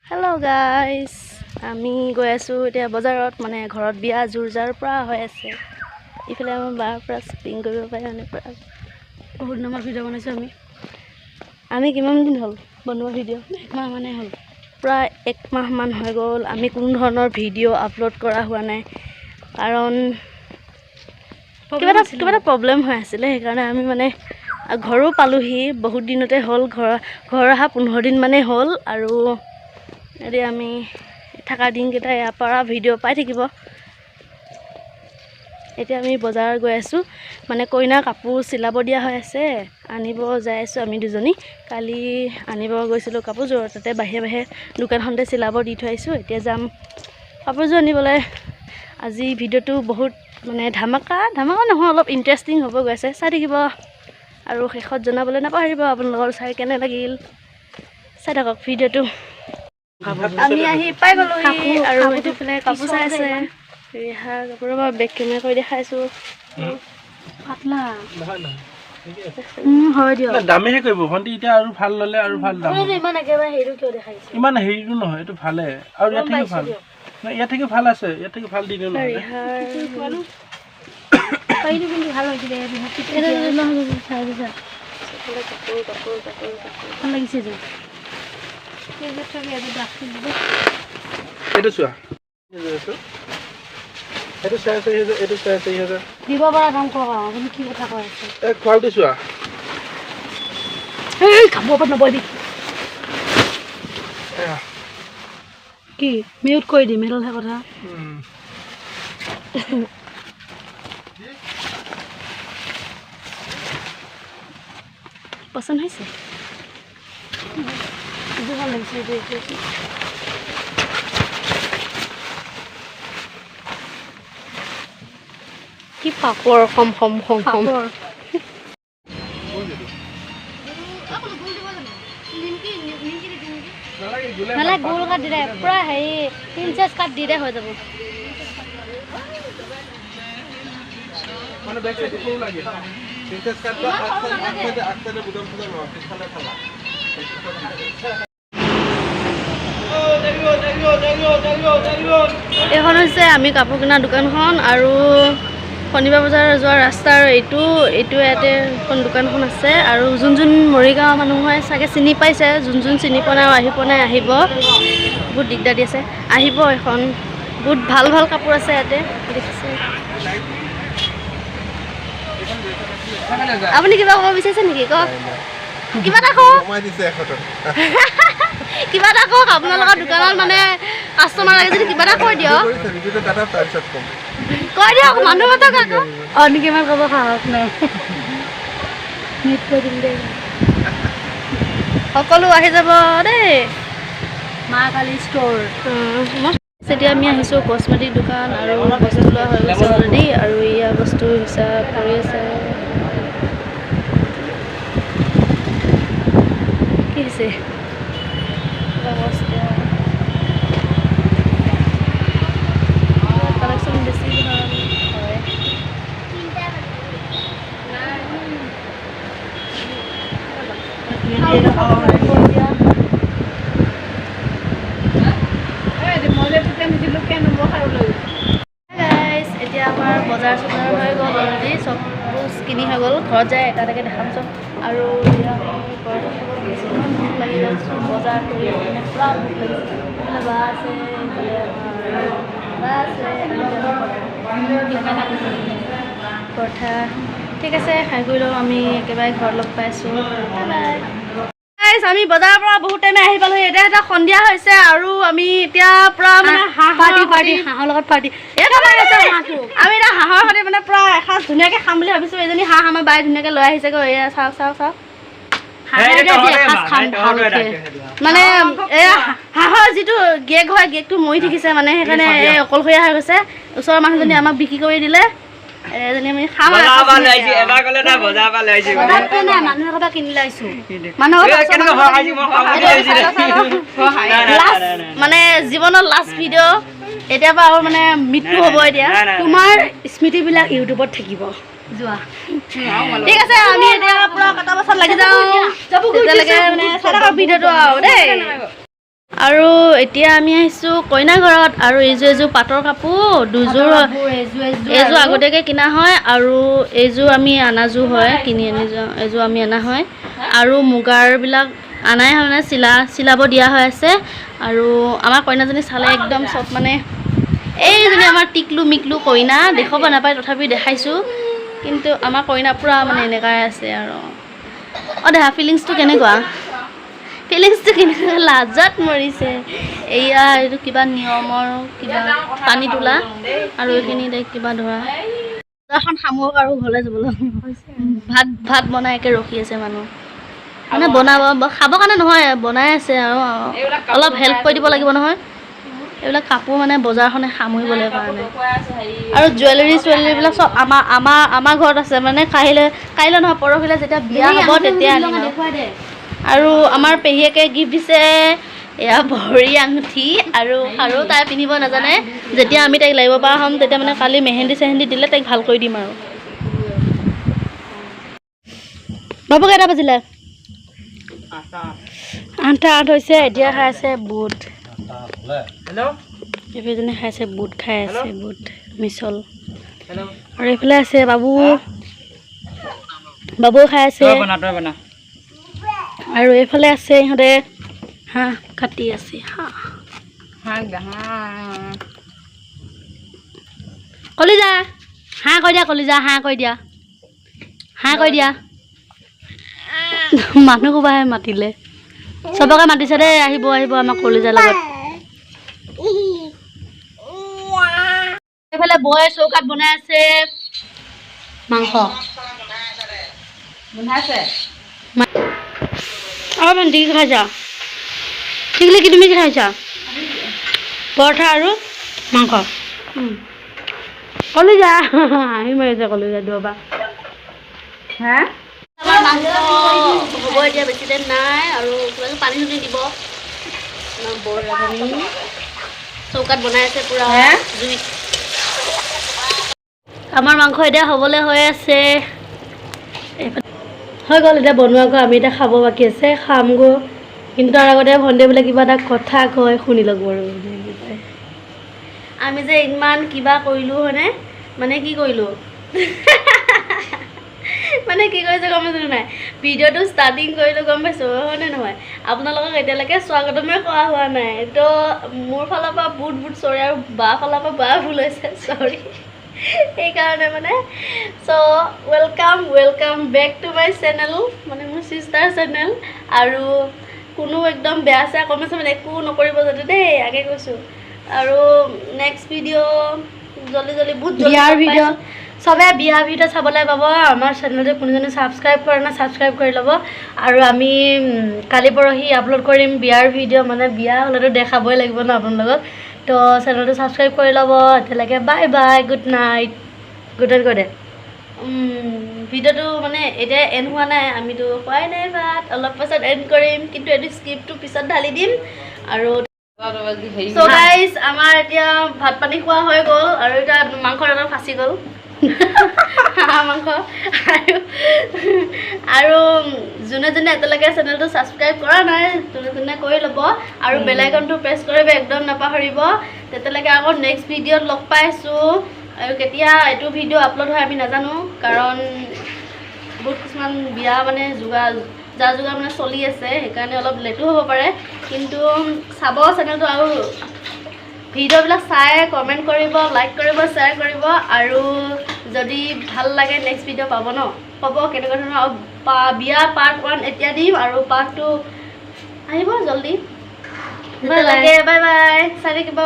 Hello' guys, আমি গৈ আছোঁ এতিয়া বজাৰত। মানে ঘৰত বিয়া জোৰ জাৰ পূৰা হৈ আছে। ইফালে আমাৰ বাৰ পূৰা শ্বপিং কৰিব পাৰে, মানে পূৰা বহুত দিনৰ ভিডিঅ' বনাইছোঁ আমি। আমি কিমান দিন হ'ল বনোৱা ভিডিঅ'? একমাহ মানে হ'ল। প্ৰায় একমাহমান হৈ গ'ল, আমি কোনো ধৰণৰ ভিডিঅ' আপলোড কৰা হোৱা নাই, কাৰণ কিবা এটা প্ৰব্লেম হৈ আছিলে। সেইকাৰণে আমি মানে ঘৰো পালোহি বহুত দিনতে হ'ল। ঘৰ ঘৰ অহা 15 দিন মানেই হ'ল। আৰু এতিয়া আমি থকা দিনকেইটা ইয়াৰ পৰা ভিডিঅ' পাই থাকিব। এতিয়া আমি বজাৰ গৈ আছোঁ, মানে কইনাৰ কাপোৰ চিলাব দিয়া হৈ আছে, আনিব যাই আছোঁ আমি দুজনী। কালি আনিব গৈছিলোঁ কাপোৰযোৰ, তাতে বাহিৰে বাহিৰে দোকানখনতে চিলাব দি থৈ আহিছোঁ। এতিয়া যাম কাপোৰযোৰ আনিবলৈ। আজি ভিডিঅ'টো বহুত মানে ধামাকা, ধামাকা নহয়, অলপ ইণ্টাৰেষ্টিং হ'ব গৈ আছে। চাই থাকিব আৰু শেষত জনাবলৈ নাপাহৰিব আপোনালোকৰ চাই কেনে লাগিল। চাই থাকক ভিডিঅ'টো। আমি আহি পাই গ'লোহি আৰু এইফালে কাপোৰ চাই আছে, ৰিহা কাপোৰৰ পৰা বেক কেমেৰা কৰি দেখাইছোঁ। পাতলা। নহয় নহয়, ঠিকে আছে। হয় দিয়ক। নাই, দামেহে কৰিব ভণ্টি। এতিয়া আৰু ভাল ল'লে আৰু ভাল দাম হ'ব। ইমান একেবাৰে হেৰিটো কিয় দেখাইছে? ইমান হেৰিটো নহয়, এইটো ভালে আৰু ইয়াত থেকে ভাল নাই, ইয়াত থেকে ভাল আছে, ইয়াত থেকে ভাল দি দিওঁ নহ'লে। ৰিহাৰ পাৰিটো কিন্তু ভাল হৈছিলে। চাই দিছা। চবফালে কাপোৰ, কাপোৰ, কাপোৰ, কাপোৰ। ভাল লাগিছে যে। এইটো চোৱা, এইটো 4500, এইটো 4500। দিব পৰা দাম কওক আৰু, আপুনি কি কথা কৈ আছে? এই কোৱালিটি চোৱা। এই কাপোৰ ওপৰত নবহিবি। এয়া। কি মিউট কৰি দিম, সেইডালহে কথা। পচন্দ হৈছে। এইটো ভাল লাগিছে, এইটো, এইটো, এইটো। কি পাপৰ খম খম খম খম। পাপৰ। নালাগে, গোলে। নালাগে, গোল কাট দি দে, পূৰা হেৰি প্ৰিন্সেছ কাট দি দে, হৈ যাব। মানে বেক চাইডটো সৰু লাগে। প্ৰিন্সেছ কাটটো আগ চাইডে বুটাম খোলা নহয়, পিছফালে ফালা। এইখন হৈছে আমি কাপোৰ কিনা দোকানখন আৰু শনিবাৰ বজাৰ যোৱা ৰাস্তাৰ এইটো ইয়াতে এখন দোকানখন আছে। আৰু যোন যোন মৰিগাঁৱৰ মানুহ হয় চাগে চিনি পাইছে, যোন যোন চিনি পোৱা নাই আৰু আহি পোৱা নাই, আহিব। বহুত দিগদাৰ দি আছে, আহিব। এখন বহুত ভাল ভাল কাপোৰ আছে ইয়াতে, দেখিছে। আপুনি কিবা ক'ব বিচাৰিছে নেকি? কওক, কিবা এটা কওক। কমাই দিছে 100 টকা। কিবা এটা কওক। আপোনালোকৰ দোকানত মানে কাষ্টমাৰ লাগে যদি কিবা এটা কৈ দিয়ক। কৰিছে ভিডিঅ'টো কাটা, তাৰপিছত ক'ম। কৈ দিয়ক, মানুহ মাতক আকৌ। অঁ নেকি, ইমান ক'ব সাহস নাই। মিউট কৰি দিম দেই। সকলো আহি যাব দেই। মা কালী ষ্ট'ৰ। এতিয়া আমি আহিছোঁ কচমেটিক দোকান আৰু বস্তু লোৱা হৈ গৈছে অলৰেডি আৰু এয়া বস্তু হিচাপ কৰি আছে। কি হৈছে? কিবা বস্তু কালেকশ্যন বেছি ভাল হয়। গাইজ, এতিয়া আমাৰ বজাৰ চজাৰ হৈ গ'ল অলৰেডি, চব কিনি হৈ গ'ল। ঘৰত যায় এটা এটাকৈ দেখাম চব। আৰু এতিয়া আমি ঘৰত আহিব গৈছোঁ। ইমান ভোক লাগি গ'ল বজাৰ কৰি, মানে পূৰা ভোক লাগিছে। এইফালে বা আছে, এইফালে আমাৰ বা আছে, পৰঠা। ঠিক আছে, খাই কৰি লওঁ। আমি একেবাৰে ঘৰত লগ পাইছোঁ। Bye bye. Guys, আমি বজাৰৰ পৰা বহুত টাইমে আহি পালোহি। এতিয়া এটা সন্ধিয়া হৈছে আৰু আমি এতিয়া পূৰা মানে হাঁহ পাৰ্টি, পাৰ্টি, হাঁহৰ লগত পাৰ্টি। আমি এতিয়া হাঁহৰ সৈতে মানে পূৰা এসাঁজ ধুনীয়াকৈ খাম বুলি ভাবিছোঁ। এজনী হাঁহ আমাৰ বাই ধুনীয়াকৈ লৈ আহিছেগৈ। এয়া চাওক, চাওক, চাওক। হাঁহেৰে আজি এসাঁজ খাম ভালকে। মানে এয়া হাঁহৰ যিটো গেগ হয়, গেগটো মৰি থাকিছে, মানে সেইকাৰণে এই অকলশৰীয়া হৈ গৈছে। ওচৰৰ মানুহজনী আমাক বিক্ৰী কৰি দিলে। এজনী আমি খাম আৰু এসাঁজ ধুনীয়াকৈ আৰু। বজাৰতটো নাই, মানুহ এঘৰৰ পৰা কিনি লাইছো। মানুহৰ লাষ্ট, মানে জীৱনৰ লাষ্ট ভিডিঅ'। এতিয়াৰ পৰা আৰু মানে মৃত্যু হ'ব এতিয়া। তোমাৰ স্মৃতিবিলাক ইউটিউবত থাকিব। যোৱা। ঠিক আছে, আমি এতিয়া পুৰা কটা বছাত লাগি যাওঁ। তেতিয়ালৈকে মানে চাই থাকক ভিডিঅ'টো আৰু দেই। আৰু এতিয়া আমি আহিছোঁ কইনা ঘৰত। আৰু এইযোৰ এযোৰ পাটৰ কাপোৰ দুযোৰ, এইযোৰ আগতীয়াকৈ কিনা হয় আৰু এইযোৰ আমি আনাযোৰ হয়, কিনি আনি এইযোৰ আমি অনা হয়। আৰু মুগাৰবিলাক আনাই হয়, মানে চিলাব দিয়া হৈ আছে। আৰু আমাৰ কইনাজনী চালে একদম চব, মানে এইজনী আমাৰ টিকলু মিকলু কইনা, দেখুৱাব নাপায় তথাপি দেখাইছোঁ। কিন্তু আমাৰ কইনা পূৰা মানে এনেকুৱাই আছে। আৰু অঁ দেহা, ফিলিংছটো কেনেকুৱা? ফিলিংছটো কেনেকুৱা? লাজত মৰিছে। এয়া এইটো কিবা নিয়মৰ কিবা পানী তোলা আৰু এইখিনি কিবা ধৰা বজাৰখন সামৰক আৰু ঘৰলৈ যাবলৈ। ভাত ভাত বনাই একে ৰখি আছে মানুহ, মানে বনাব, খাবৰ কাৰণে নহয়, বনাই আছে। আৰু অলপ হেল্প কৰি দিব লাগিব নহয়। এইবিলাক কাপোৰ মানে বজাৰখনে সামৰিবলৈ কাৰণে। আৰু জুৱেলাৰী চুৱেলাৰীবিলাক চব আমাৰ আমাৰ আমাৰ ঘৰত আছে। মানে কাইলৈ, কাইলৈ নহয়, পৰহিলৈ যেতিয়া বিয়া হ'ব তেতিয়া আনিম। আৰু আমাৰ পেহীয়েকে গিফ্ট দিছে এয়া ভৰি আঙুঠি আৰু খাৰু। তাই পিন্ধিব নাজানে। যেতিয়া আমি তাইক লাগিব পৰা হ'ম, তেতিয়া মানে কালি মেহেন্দি চেহেন্দি দিলে তাইক ভাল কৰি দিম। আৰু বাবু, কেইটা বাজিলে? 8:08 হৈছে। এতিয়া খাই আছে বুট। এইজনে খাইছে বুট, খাই আছে বুট মিছল। আৰু এইফালে আছে বাবু, বাবু খাই আছে। আৰু এইফালে আছে ইহঁতে হাঁহ কাটি আছে, হাঁহ। কলিজা, হাঁহ কৈ দিয়া। কলিজা, হাঁহ কৈ দিয়া, হাঁহ কৈ দিয়া। মানুহ সোপাহে মাতিলে, চবকে মাতিছে দেই, আহিব আহিব আমাৰ কলিজাৰ লগত। এইফালে বৌয়ে চৌকাত বনাই আছে মাংস। অঁ ভণ্টি, কি খাইছা? টিকলি, কি তুমি কি খাইছা? পৰঠা আৰু মাংস। কলিজা হাঁহি মাৰিছে, কলিজা দুৱাবা। আমাৰ মাংস হ'ব এতিয়া, বেছি টাইম নাই। আৰু কিবা কিবি পানী চানী দিব। আমাৰ বৰ ৰান্ধনি চৌকাত বনাই আছে পূৰা জুইত। আমাৰ মাংস এতিয়া হ'বলৈ হৈ আছে, হৈ গ'ল এতিয়া বনোৱাকৈ। আমি এতিয়া খাব বাকী আছে, খামগৈ। কিন্তু তাৰ আগতে ভণ্টিয়ে বোলে কিবা এটা কথা কয়, শুনি লওক বাৰু। আমি যে ইমান কিবা কৰিলোঁ হয়নে, মানে কি কৰিলোঁ, মানে কি কৰিছে গম পাইছোঁ নাই? ভিডিঅ'টো ষ্টাৰ্টিং কৰিলোঁ, গম পাইছোঁ হয়নে নহয়? আপোনালোকক এতিয়ালৈকে স্বাগতমে কৰা হোৱা নাই। তো মোৰ ফালৰ পৰা বহুত বহুত চৰি আৰু বা ফালৰ পৰা বা ভুল হৈছে, চৰি সেইকাৰণে। মানে so welcome, welcome back to my channel, মানে মোৰ চিষ্টাৰ চেনেল। আৰু কোনো একদম বেয়া চেয়া কমেণ্ট চমেণ্ট একো নকৰিব যাতে দেই, আগে কৈছোঁ। আৰু নেক্সট ভিডিঅ' জল্দি জল্দি, বহুত বিয়াৰ ভিডিঅ', চবে বিয়াৰ ভিডিঅ' চাবলৈ পাব আমাৰ চেনেলটো। কোনো জনে ছাবস্ক্ৰাইব কৰা নাই, ছাবস্ক্ৰাইব কৰি ল'ব। আৰু আমি কালি পৰহি আপলোড কৰিম বিয়াৰ ভিডিঅ'। মানে বিয়া হ'লেতো দেখাবই লাগিব ন আপোনালোকক। তো চেনেলটো ছাবস্ক্ৰাইব কৰি ল'ব। এতিয়ালৈকে bye bye, good night. Good night কৈ দে। ভিডিঅ'টো মানে এতিয়া এণ্ড হোৱা নাই, আমিতো খোৱাই নাই ভাত, অলপ পাছত এণ্ড কৰিম। কিন্তু এইটো স্ক্ৰিপ্টটো পিছত ঢালি দিম। আৰু চ' গাইজ, আমাৰ এতিয়া ভাত পানী খোৱা হৈ গ'ল আৰু এতিয়া মাংস এটা ফাঁচি গ'ল, হাঁহ মাংস। আৰু আৰু যোনে যোনে এতিয়ালৈকে চেনেলটো ছাবস্ক্ৰাইব কৰা নাই, যোনে যোনে কৰি ল'ব আৰু বেল আইকনটো প্ৰেছ কৰিব একদম নাপাহৰিব। তেতিয়ালৈকে আকৌ নেক্সট ভিডিঅ'ত লগ পাইছোঁ। আৰু কেতিয়া এইটো ভিডিঅ' আপলোড হয় আমি নাজানো, কাৰণ বহুত কিছুমান বিয়া মানে যোগাৰ যা যোগাৰ মানে চলি আছে, সেইকাৰণে অলপ লেটো হ'ব পাৰে। কিন্তু চাব চেনেলটো আৰু ভিডিঅ'বিলাক চাই কমেণ্ট কৰিব, লাইক কৰিব, শ্বেয়াৰ কৰিব। আৰু যদি ভাল লাগে নেক্সট ভিডিঅ' পাব ন, ক'ব কেনেকুৱা ধৰণৰ। আৰু বিয়া পাৰ্ট 1 এতিয়া দিম আৰু পাৰ্ট 2 আহিব জল্দি। তেতিয়ালৈকে বাই বাই, চাই থাকিব।